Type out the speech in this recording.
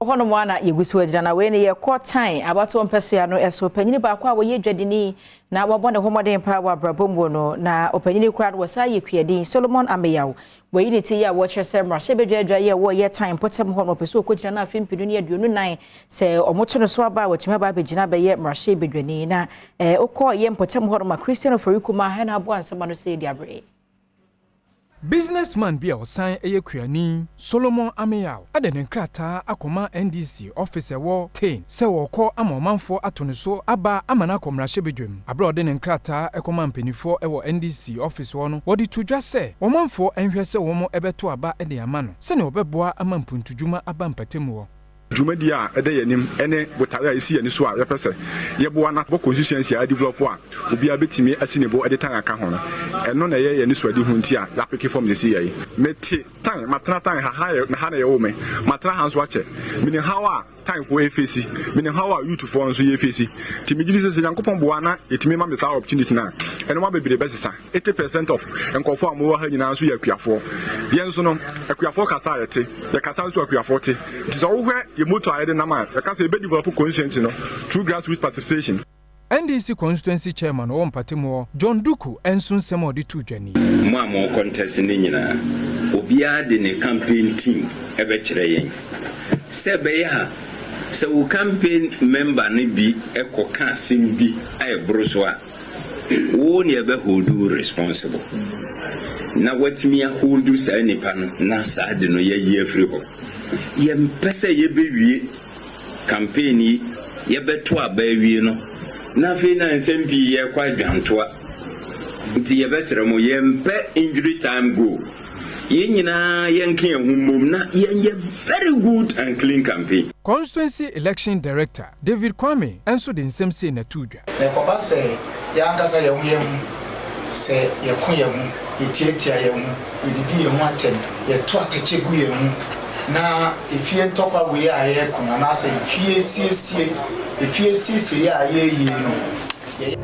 Hɔnom a na yɛgu so agyina na wei no yɛkɔ Tain abatoɔ mpɛsoa no ɛso. Panyini baako a wɔyɛ dwadini na wɔbɔ ne ho mmɔden paa wɔ abrabɔ mu no, na ɔpanyini koraa no wɔsan yɛ kuadin, Solomon Ameyaw, wɔyi ne ti yi a wɔkyerɛ sɛ mmarahyɛbadwa yi a wɔyɛ Tain mpɔtam hɔ no, ɔpɛ sɛ ɔkɔgyina no afe 2024 sɛ ɔmoto no so aba a, wɔatumi aba abɛgyina bɛyɛ mmarahyɛbadwani. Na wokɔ yɛ mpɔtam hɔ no ma Christian Ofori Kuma ɛna aboa nsɛm ano sɛ ɛdi aberɛ. Businessman bi a ɔsan yɛ kuani, Solomon Ameyaw, de ne nkrataa akɔma NDC office ɛwɔ Tain sɛ wɔrekɔ ama ɔmanfoɔ ato ne so aba ama no akɔ mmarahyɛbadwam. Abere a ɔde ne nkrataa kɔma mpanimfoɔ wɔ NDC office hɔ no, wɔde to dwa sɛ ɔmanfoɔ nhwɛ sɛ wɔn bɛto aba de ama no sɛnea ɔbɛboa ama mpuntudwuma aba mpatamu hɔ. Dwumadi a ɛda yɛn anim ne botaeɛ a ɛsi yɛn ani so a yɛpɛ sɛ yɛboa na bɔ constituency a develop a obiara bɛtumi asi ne bo de Tain aka ho no, ɛno na ɛyɛ yɛn anisoadehu nti a yɛapick form sisi yɛi. Mete Tain, matena Tain ha, ha yɛ ha na yɛwoo me, matena ha nso akyɛ. Menim haw a Tainfoɔ ɛface, menim haw a youthfoɔ nso yɛface. Nti megye di sɛ sɛ Nyankopɔn boa na yɛtumi ma me saa opportunity no a, ɛnoma bebree bɛsesa. 80% of nkurɔfoɔ a wɔwɔ ha nyinaa nso yɛ akuafoɔ. Yɛn nso no, akuafoɔ kasa a yɛte, yɛkasa nso akuafoɔ te. Nti sɛ wohwɛ yɛ motto a yɛde nam a, yɛka sɛ yɛbɛdevelop constituency no through grassroots participation. NDC constituency chairman ɔwɔ mpatamu hɔ, John Duku, nso nsɛm a ɔde to dwa ni. Mo a mo contest no nyinaa, obiara de ne campaign team ɛbɛkyerɛ yɛn sɛ ɛbɛyɛ a sɛ wo campaign member no bi ɛkɔka asɛm bi a ɛboro so a, wo ne ɛbɛ hold you responsible na watumi ahold saa nipa no na saa de no yɛyi afiri hɔ. Yɛmpɛ sɛ yɛbɛwie campaign yi, yɛbɛto aba awie no na afei na nsɛm pii yɛkɔ adwantoa. Nti yɛbɛsrɛ mo, yɛmpɛ injury time goal. Yɛn nyinaa yɛnka yɛn ho mmom na yɛnyɛ very good and clean campaign. Constituency election director David Kwame nso de nsɛm sei na to dwa. Na ɛkɔba sɛ yɛn ankasa yɛn ho yɛn ho, sɛ yɛko yɛn ho, yɛtiatia yɛn ho, yɛdidi yɛn ho atɛm, yɛto atɛkyɛ gu yɛn ho, na efie ntɔkwa wei a yɛreko no anaasɛ efie siesie efie siesie a yɛreyie no yɛyɛ.